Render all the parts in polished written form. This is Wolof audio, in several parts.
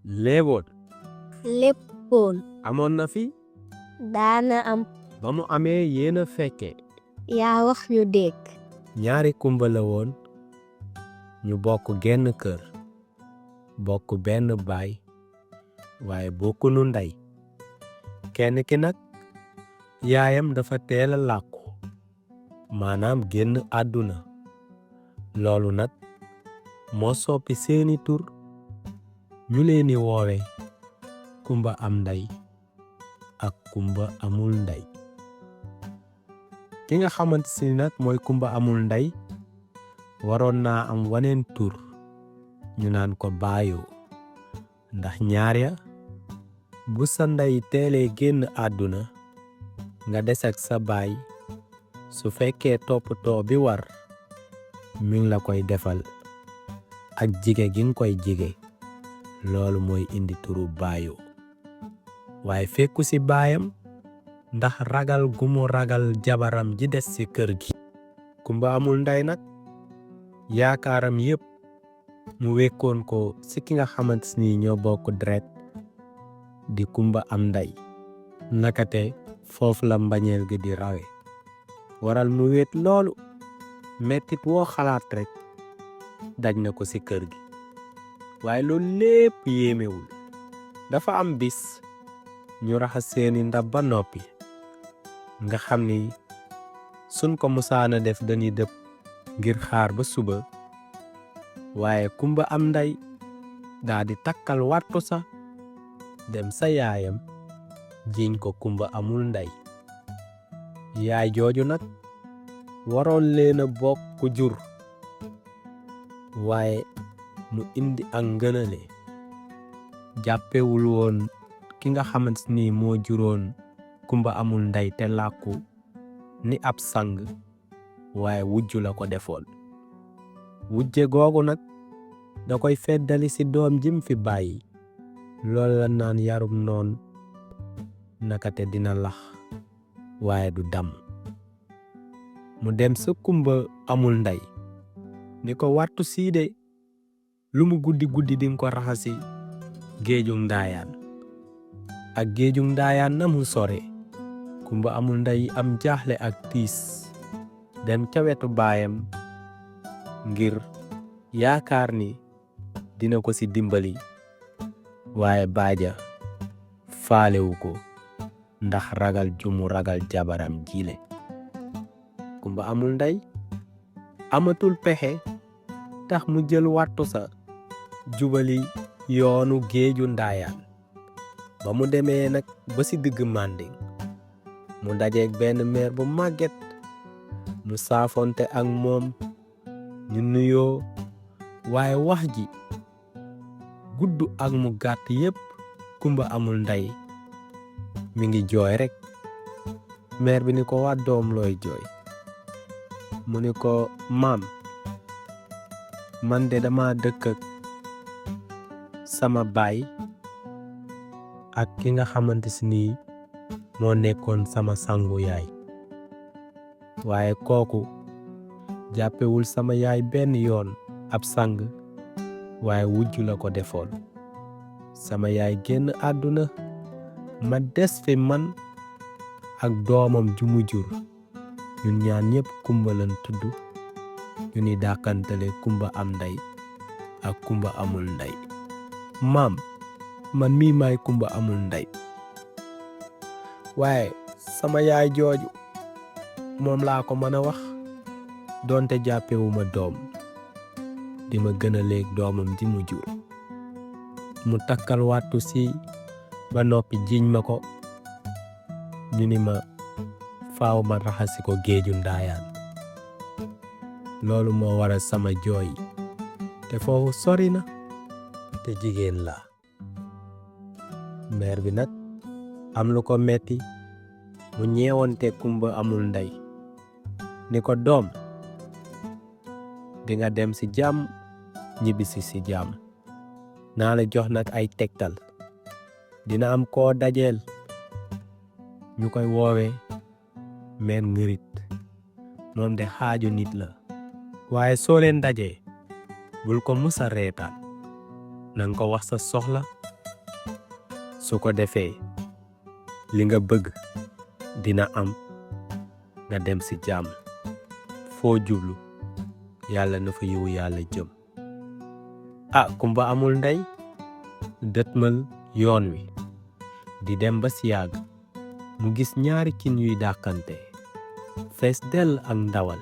léeboon léppoon amoon na fi daana am ba mu amee yéen a fekke yaa wax ñu dégg ñaari kumba la woon ñu bokk genn kër bokk benn baay waaye bokkunu ndey kenn ki nag yaayam dafa teel a làkku maanaam génn àdduna loolu nag moo soppi seeni tur ñu leeni woowe kumba am ndey ak kumba amul ndey ki nga xamante si nag mooy kumba amul ndey waroon naa am waneen tur ñu naan ko baayoo ndax ñaar ya bu sa ndey teelee génn àdduna nga des ak sa baay su fekkee toppatoo bi war mi ngi la koy defal ak jige gi nga koy jige loolu mooy indi turu baayoo waaye fekku ci baayam ndax ragal gu mu ragal jabaram ji des ci kër gi kumba amul ndey nag yaakaaram yépp mu wekkoon ko ci ki nga xamante ni ñoo bokk deret di kumba am ndey nakate foofu la mbañeel gi di rawe waral mu wéet loolu mettit woo xalaat rekk daj na ko ci kër gi waaye loolu lépp yéemewul dafa am bis ñu raxas seeni ndab ba noppi nga xam ni suñ ko musaana def dañuy dëpp ngir xaar ba suba waaye kumba am ndey daa di takkal wattu sa dem sa yaayam jiiñ ko kumba amul ndey yaay jooju nag waroon leen a bokk jur waaye mu indi ak ngënale jàppewul woon ki nga xamante ni moo juróon kumba amul ndey te làkku ni ab sang waaye wujju la ko defoon wujje googu nag da koy feddali ci doom jim fi bàyyi loolu la naan yarum noon nakate dina lax waaye du damm mu dem sa kumba amul ndey ni ko wattu sii de lu mu guddi guddi dinga ko raxasi géejug ndaayaan ak géejug ndaayaan na mu sore kumba amul ndey am jaaxle ak tiis dem ca wetu baayam ngir yaakaar ni dina ko ci dimbali waaye baaja faalewu ko ndax ragal jumu ragal jabaram jile kumba amul ndey amatul pexe tax mu jël wattu sa jubali yoonu géeju ndaayaan ba mu demee nag ba ci digg Manding mu dajeeg benn meer bu màgget mu saafonte ak moom ñu nuyoo waaye wax ji gudd ak mu gàtt yépp kumba amul ndey mi ngi jooy rekk meer bi ni ko waa doom looy jooy mu ni ko maam man de dama dëkk ak sama baay ak ki nga xamante si nii moo nekkoon sama sangu yaay waaye kooku jàppewul sama yaay benn yoon ab sang waaye wujju la ko defoon sama yaay génn àdduna ma des fi man ak doomam ju mu jur ñun ñaar ñépp kumba lan tudd ñu ni dàkkantale kumba am ndey ak kumba amul ndey maam man mii maay kumba amul ndey waaye sama yaay jooju moom laa ko mën a wax doonte jàppewuma doom di ma gën a léeg doomam ji mu jur mu takkal wattu si ba noppi jiiñ ma ko ñu ni ma faaw ma raxasi ko géeju ndaayaan loolu moo waral sama jooy te foofu sori na te jigéen la meer bi nag am lu ko metti mu ñeewante kumba amul ndey ni ko doom dinga dem ci jàmm ñibbisi ci jàmm naa la jox nag ay tegtal dina am koo dajeel ñu koy woowe meer ngërit moom de xaaju nit la waaye soo leen dajee bul ko musa reetaan nanga ko wax sa soxla su ko defee li nga bëgg dina am nga dem ci jàmm foo jublu yàlla na fa yiwu yàlla jëm. Kumba amul ndey dëtmal yoon wi di dem ba ci yàgg mu gis ñaari cin yuy dàqante fees dell ak ndawal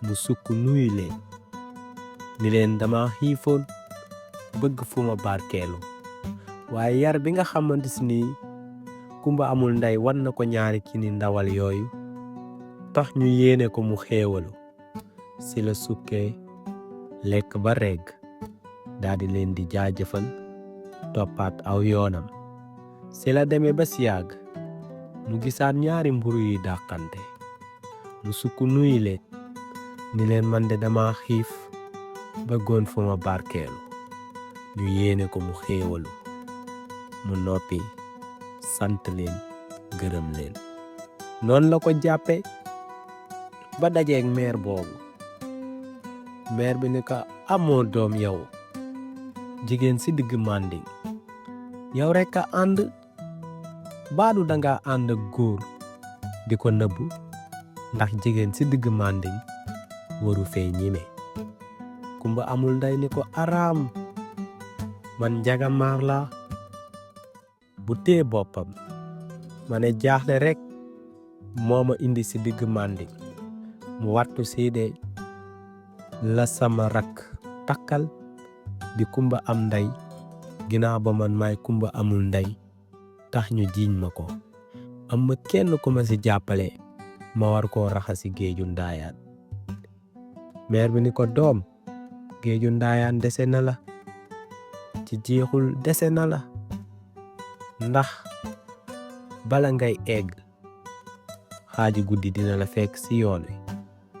mu sukk nuyu leen ni leen dama xiifoon bëgg fu ma barkeelu waaye yar bi nga xamante ni kumba amul ndey wan na ko ñaari cini ndawal yooyu tax ñu yéene ko mu xéewalu ci la sukkee lekk ba regg daldi leen di jaajëfal toppaat aw yoonam. ci la demee ba ci yàgg mu gisaat ñaari mburu yuy dàqante mu sukk nuyu leen ni leen man de dama xiif bëggoon fu ma barkeelu ñu yéene ko mu xéewalu mu noppi sant leen gërëm leen. noonu la ko jàppe ba dajeeg meer boobu. meer bi ni ko amoo doom yow jigéen ci digg mànding yow rekk a ànd baadu danga ànd ak góor di ko nëbbu ndax jigéen ci digg mànding waru fee ñime. kumba amul ndey ni ko araam man njagamaar la bu tee boppam ma ne jaaxle rekk moo ma indi ci digg mànding mu wattu ci de la sama rakk takkal di kumba am ndey ginnaaw ba man maay kumba amul ndey tax ñu jiiñ ma ko am ma kenn ku ma ci jàppale ma war koo raxasi géeju ndaayaan. meer bi ni ko doom géeju ndaayaan dese na la ci jeexul dese na la ndax bala ngay egg xaaji guddi dina la fekk ci yoon wi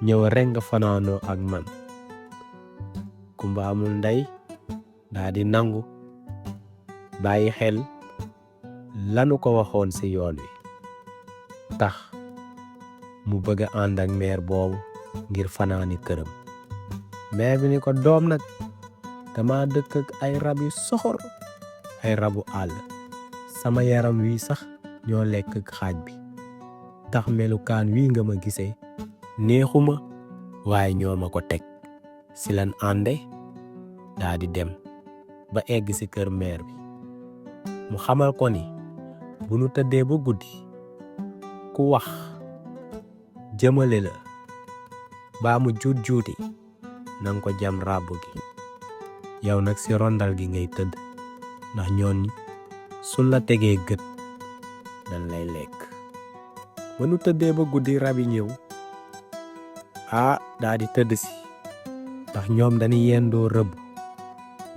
ñëw rekk nga fanaanoo ak man. kumba amul ndey daa di nangu bàyyi xel lanu ko waxoon ci yoon wi tax mu bëgg a ànd ak meer boobu ngir fanaani këram. meer bi ni ko doom nag dama dëkk ak ay rab yu soxor ay rabu àll sama yaram wi sax ñoo lekk ak xaaj bi tax melukaan wi nga ma gisee neexuma waaye ñoo ma ko teg. ci lan ànde daa di dem ba egg ci kër meer bi mu xamal ko ni bu nu tëddee ba guddi ku wax jëmale la baa mu juut juuti nanga ko jam ràbb gi yow nag ci rondal gi ngay tëdd ndax ñoon suñ la tegee gët dañ lay lekk. ba nu tëddee ba guddi rab yi ñëw daa di tëdd ci ndax ñoom dañuy yendoo rëbb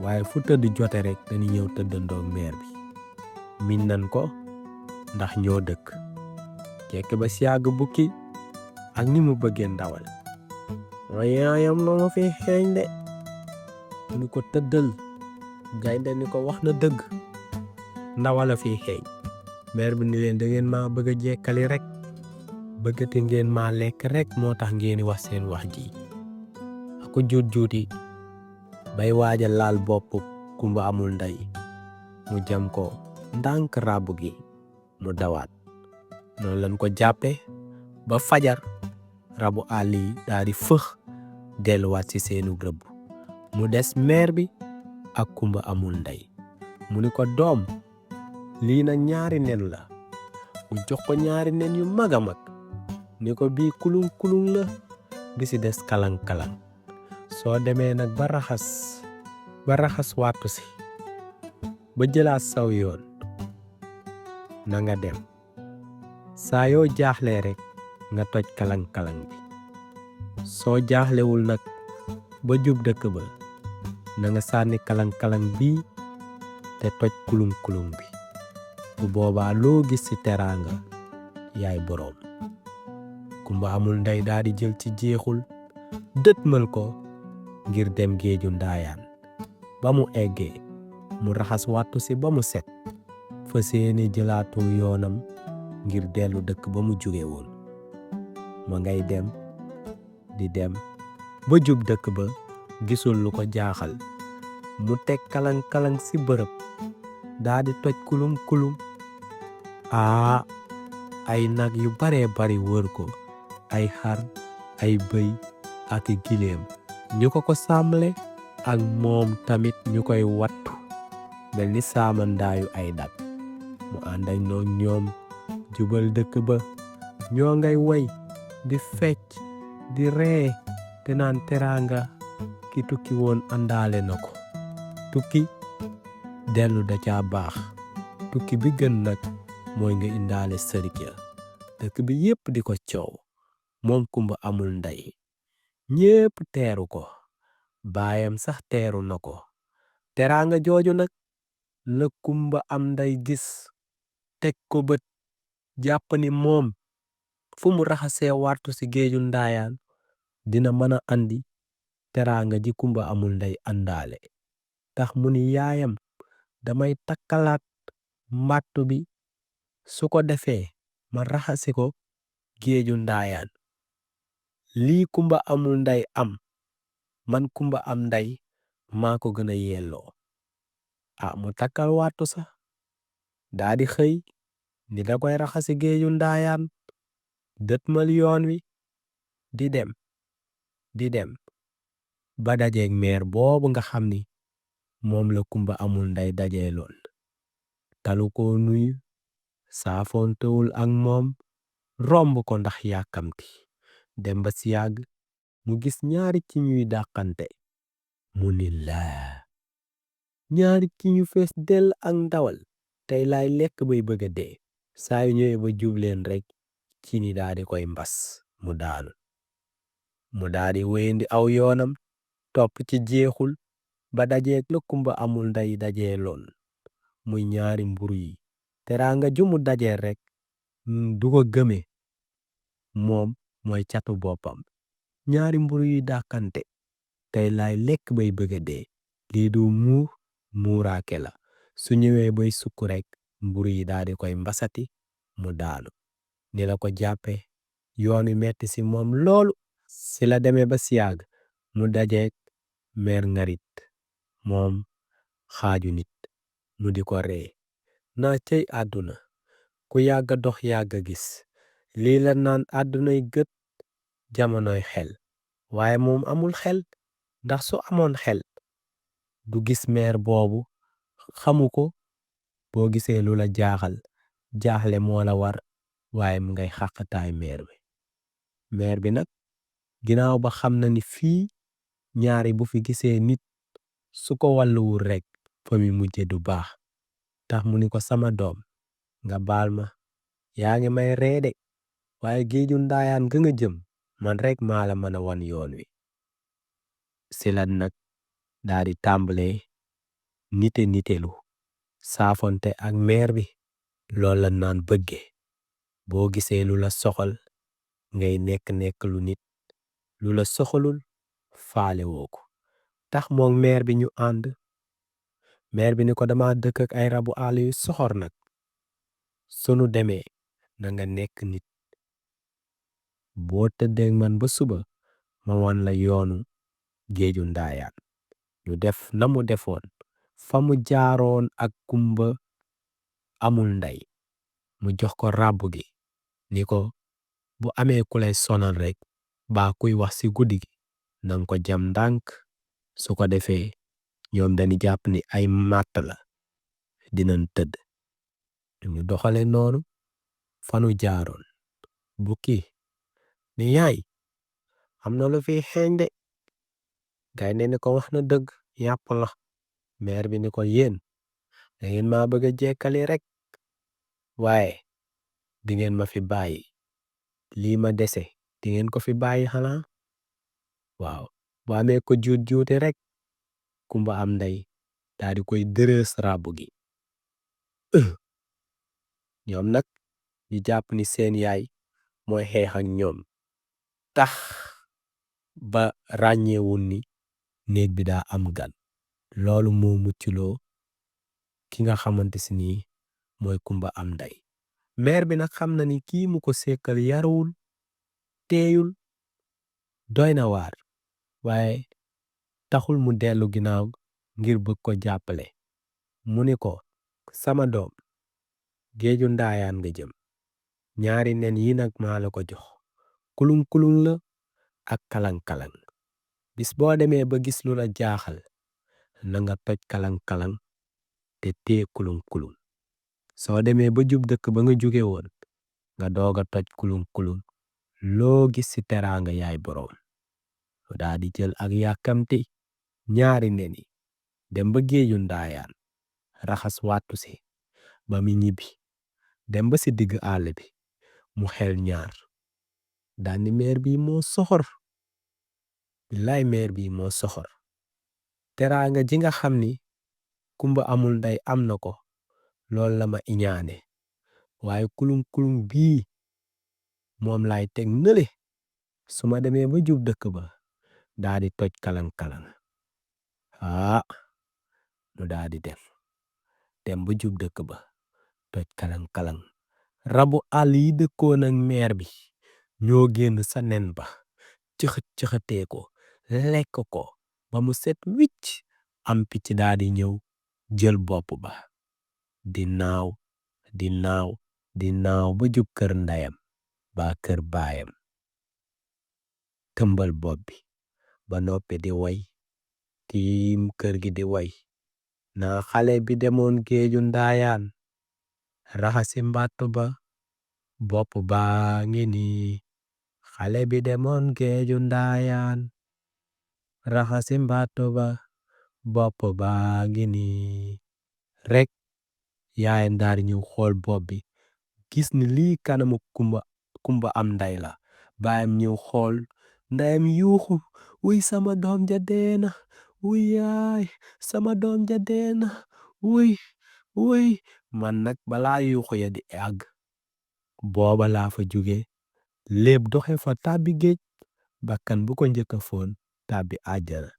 waaye fu tëdd jote rekk dañuy ñëw tëddandoog meer bi min nan ko ndax ñoo dëkk. jekk ba ci yàgg bukki ak ni mu bëggee ndawal yaayam noo ma fi xeeñ de mu ni ko tëddal gaynde ni ko wax na dëgg ndawal a fi xeeñ. meer bi ni leen da ngeen maa bëgg a jekkali rekk bëggati ngeen maa lekk rekk moo tax ngeen wax seen wax ji. ako juut juuti bay waaja laal bopp kumba amul ndey mu jam ko ndànk ràbb gi mu dawaat. noonu lañ ko jàppe ba fajar rabu àll yi daa di fëx delluwaat ci seenu rëbb mu des meer bi ak kumba amul ndey. mu ni ko doom lii nag ñaari nen la mu jox ko ñaari nen yu mag a mag ni ko bii kulung kulung la bi ci des kalang kalang soo demee nag ba raxas wattu ci ba jëlaat saw yoon na nga dem saa yoo jaaxlee rekk nga toj kalang kalang bi soo jaaxlewul nag ba jub dëkk ba na nga sànni kalang kalang bii te toj kulung kulung bi bu boobaa loo gis ci teraanga yaay boroom. kumba amul ndey daa di jël ci jeexul dëtmal ko ngir dem géeju ndaayaan. ba mu eggee mu raxas wattu ci ba mu set fa seeni jëlaatu yoonam ngir dellu dëkk ba mu jóge woon. ma ngay dem di dem ba jub dëkk ba gisul lu ko jaaxal mu teg kalang kalang ci bërëb daa di toj kulum kulum. Ay nag yu baree bari wër ko, ay xar, ay bëy ak giléem ñu ko sàmmle, ak moom tamit ñu koy wattu mel ni saamandaayu ay dag. mu ànd ak ñoom jubal dëkk ba, ñoo ngay woy di fecc di ree te naan teraanga ki tukki woon àndaale na ko. tukki dellu da caa baax. tukki bi gën nag mooy nga indaale sëriñ ya. dëkk bi yépp di ko coow, moom kumba amul ndey. ñépp teeru ko, baayam sax teeru na ko. teraanga jooju nag la kumba am ndey gis, teg ko bët, jàpp ni moom fu mu raxasee wartu ci géeju ndaayaan dina mën a andi teraanga ji kumba amul ndey àndaale. tax mu ni yaayam, damay takkalaat mbàttu bi, su ko defee ma raxasi ko géeju ndaayaan. lii kumba amul ndey am, man kumba am ndey maa ko gën a yelloo. mu takkal wattu sax daa di xëy ni da koy raxasi géeju ndaayaan, dëtmal yoon wi di dem ba dajeeg meer boobu nga xam ni moom la kumba amul ndey dajeeloon. talu ko nuyu, saafoontewul ak moom, romb ko ndax yàkkamti. dem ba si yàgg mu gis ñaari ci ñuy dàqante, mu ni laa, ñaari ci ñu fees dell ak ndawal, tey laay lekk bay bëgg a dee. saa yu ñëwee ba jubleen rek ci ni daa di koy mbas mu daanu. mu daa di wéyandi aw yoonam, topp ci jeexul ba dajeeg la kumba amul ndey dajeeloon, muy ñaari mburu yi. teraanga ju mu dajeel rek du ko gëme, moom mooy catu boppam. ñaari mburu yi dàkkante, tey laay lekk bay bëgg a dee. lii du muuraake la. su ñëwee bay sukk rek mburu yi daa di koy mbasati mu daanu. ni la ko jàppe, yoon wi metti si moom loolu. si la demee ba si yàgg mu dajeeg meer ngarit, moom xaaju nit, mu di ko ree naa cey àdduna, ku yàgga dox yàgga gis. lii la naan àddunay gët, jamonoy xel. waaye moom amul xel, ndax su amoon xel du gis meer boobu, xamu ko. boo gisee lu la jaaxle moo la war, waaye mu ngay xàqataay meer bi nag ginnaaw ba xam na ni fii ñaari bu fi gisee nit, su ko wàlluwul rek fa mi mujje du baax. tax mu ni ko sama doom, nga baal ma, yaa ngi may reede, waaye géeju ndaayaan ga nga jëm man rek maa la mën a wan yoon wi. si la nag daa di tàmbalee nitelu saafonte ak meer bi. loolu la naan bëgge. boo gisee lu la soxal ngay nekk lu nit, lu la soxalul faale woo ko. tax moom meer bi ñu ànd. meer bi ni ko dama dëkk ak ay rabu àll yu soxor nag, sunu demee na nga nekk nit. boo tëddeeg man ba suba ma wan la yoonu géeju ndaayaan. ñu def na mu defoon, fa mu jaaroon ak kumba amul ndey. mu jox ko ràbb gi ni ko bu amee ku lay sonal rek baa kuy wax ci guddi gi nanga ko jam ndànk. su ko defee ñoom dañu jàpp ni ay màtt la, dinañ tëdd. ñu doxale noonu fanu jaaroon. bukki ni yaay, am na lu fi xeeñ de. gaynde ni ko wax na dëgg, yàpp la. meer bi ni ko yéen da ngeen maa bëgg a jekkali rek, waaye di ngeen ma fi bàyyi. lii ma dese di ngeen ko fi bàyyi xanaa. waaw bu amee ko juuti rek kumba am ndey daa di koy dërës ràbb gi. ñoom nag ñu jàpp ni seen yaay mooy xeex ak ñoom, tax ba ràññeewul ni néeg bi daa am gan. loolu moo mucculoo ki nga xamante si nii mooy kumba am ndey. meer bi nag xam na ni kii mu ko sekkal yaruwul, teeyul, doy na waar, waaye taxul mu dellu ginnaaw ngir bëgg ko jàppale. mu ni ko sama doom géeju ndaayaan nga jëm ñaari nen yi nag maa la ko jox kulung kulung la ak kalang kalang bis boo demee ba gis lu la jaaxal na nga toj kalang kalang te tee kulung kulung soo demee ba jub dëkk ba nga jóge woon nga doog a toj kulung kulung loo gis ci teraanga yaay boroom daa di jël ak yàkkamti ñaari nen yi dem ba géeju ndaayaan raxas wàttu si ba mi ñibbi dem ba ci digg àll bi mu xel ñaar daani meer bi moo soxor billaay meer bi moo soxor teraanga ji nga xam ni kumba amul ndey am na ko loolu la ma iñaane waaye kulung kulung bii moom laay teg nële su ma demee ba jub dëkk ba daa di toj kalang kalang mu daa di dem ba jub dëkk ba toj kalang kalang rabu àll yi dëkkoon ak meer bi ñoo génn sa nen ba cëxët cëxëtee ko lekk ko ba mu set wicc am picc daa di ñëw jël bopp ba di naaw di naaw di naaw ba jub kër ndeyam ba kër baayam tëmbal bopp bi ba noppi di way tiim kër gi di way naa xale bi demoon géeju ndaayaan raxasi mbàtt ba bopp baa ngi nii xale bi demoon géeju ndaayaan raxasi mbàtt ba bopp baa ngi nii rek yaayam daal di ñëw xool bopp bi gis ni lii kanamu kumba am nday la baayam ñëw xool ndeyam yuuxu wuy sama doom ja deena wuy yaay sama doom ja deena wuy man nag balaa yuuxu ya di àgg booba laa fa jóge léeb doxe fa tàbbi géej bakkan bu ko njëkk a foon tàbbi àjjana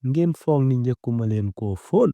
ngeen foog ni njëkkuma leen koo foon